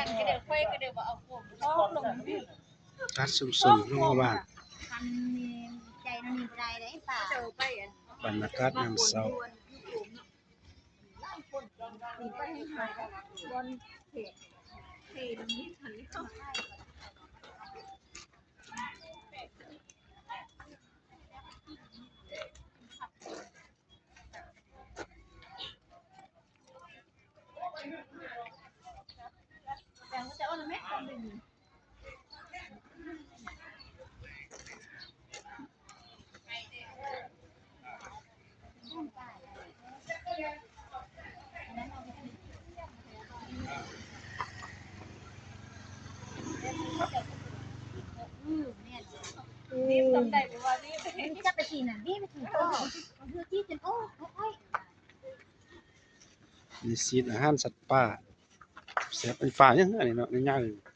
ກະເດີໄປກະເດີບໍ່ເອົາໂຄມ ອອກລົງ ກາດຊຸມຊົນໂຮງພະບານ ຄັນມີໃຈນຳນີ້ບໍ່ໄດ້ເດ້ປ້າ ເຈົ້າໄປອັນ ບັນຍາກາດຍາມເຊົ້າ ໄປໃຫ້ຫາຍ ບ່ອນເຂດ ເຂດນີ້ ບີບຕ້ອງໄດ້ບໍ່ວ່າບີບ ຈັບໄປຊີ້ນະ ບີບໄປຊີ້ ເພື່ອທີ່ຈະ ໂອ້ຍ ໂອ້ຍ ນີ້ຊີ້ນອາຫານສັດປ່າ ແຊບ ເປັນຝາຫຍັງອັນນີ້ເນາະ ໃຫຍ່ໆ.